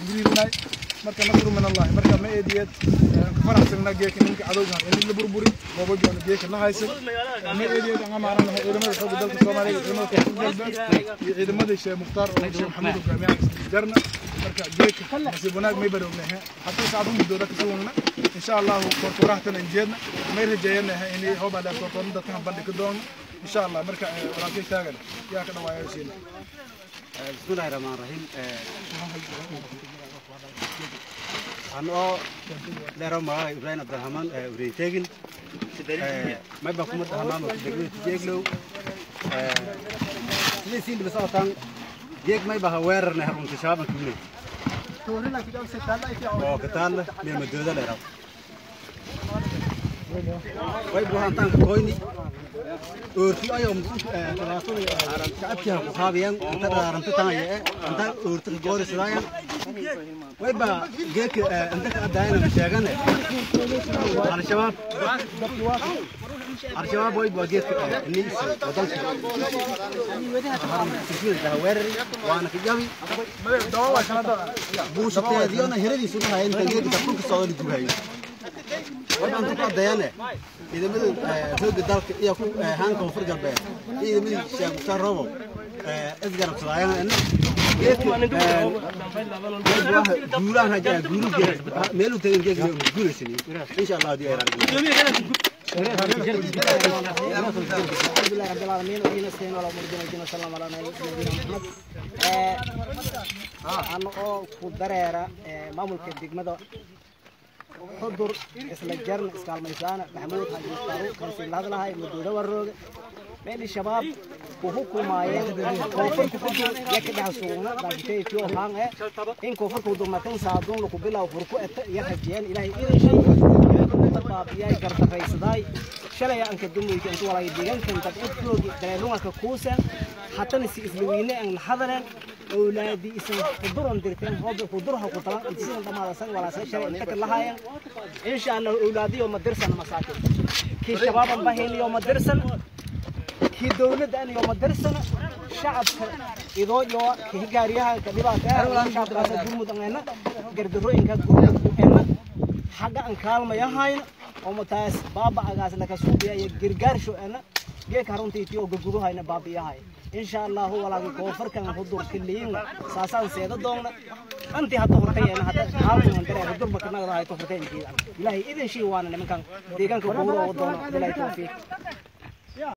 Guriinay marka nasru min Allah marka ma eediyad ka faraxsanna geeka ninka cadowga in la burburi goobo joona geeka la haysan ma eediyad aan amaaranahay ciidamada xoogga dalka Soomaaliya, ciidamada Koonfur Galbeed iyo ciidamada Sheekh Mukhtaar oo Sheekh Maxamuud hogaamiyaha jarna. Marka geeka nasiib wanaag may barognahay hatta saacadu muddo ka sugna insha Allah koorkoorahtan injeedna may rajeeyanahay inay hooba la koorkoorna dadkan bandhigi doono insha Allah. Marka walaalkay taagan yaa ka dhawaayo shiina. بسم الله الرحمن الرحيم. أنا ليرو ما إبراهيم عبد الرحمن وريتيجن ما بقوم الحمام دقيقة تيجلو سيدي بس أصلاً جيك ما يبغى وير نهر انتشاب كله وقتال من مدودة ليرو ويبغى أنتان كويني oorti ayo shacabkii ku qaabiyaan inta dhaaranta tahay inta oorti goorisadayaan wayba geek inta ka daayana sheegane al-shabaab al-shabaab wayba geek niis wadanka weerar waana ka jabi buushateediyona hiradiisu dhahay inta geek dabka soo gubayo waxaan ku caddeeyane ciidamada xoogga dalka iyo ku haan Koonfur Galbeed ciidamada Sheekh Mukhtaar Robo isgarabsadayaan guulahan haja guulu meel u tagan geek guulaysan insha Allah hadii ay الحمد لله رب العالمين وبه نستعين على امور الدين وصلى الله على نبينا محمد. Ana oo ku dareera maamulka degmada Xudur isla jarna iskaalmaysaana Maxamuud Xaaji Mukhtaar kansi la hadlahay muddo warooga meel shabaab ku hukumaayeen Koonfurka Xudur ya ka dhax sugna daafitay tiyo haan in Koonfurka Xudur markan saadoon lagu bilaw furku ya xajiyeen Ilaahay idin shay baabiyay gardaraysaday shalay aan ka dumuyay inta walaa deegaankan dadkoogi dareeluunka kuusan hatana si isla aan hadaleen awlaadi isan xuduran dirteen hoob xudurha ku talan inta dhamaada san walaa shalay inta ka lahaayeen insha Allah awlaadiyo ma dirsan masaakin kii shabaaban baheen iyo ma dirsan kii dawladda iyo ma dirsan shacabka idoo iyo kii gaariyaha ka dhibaataa shacabkaas gurmud anna gardarooyinka gurmud anna xagga aan kaalmayahayna oo mataas baaba agaas la ka suubiya iyo gargaarsho ana geeka runtii tiyo gurguruhayna baabiyahay insha Allah walaa Koonfurkan Xudur kaliin saasaan seeda doona anti hadda hortayna hadda halkan dareer Xudur bakanaga hay to hortay Ilaahay idin shii waana nimankan deegaanka buuro oo doona Ilaahay tawfiiq.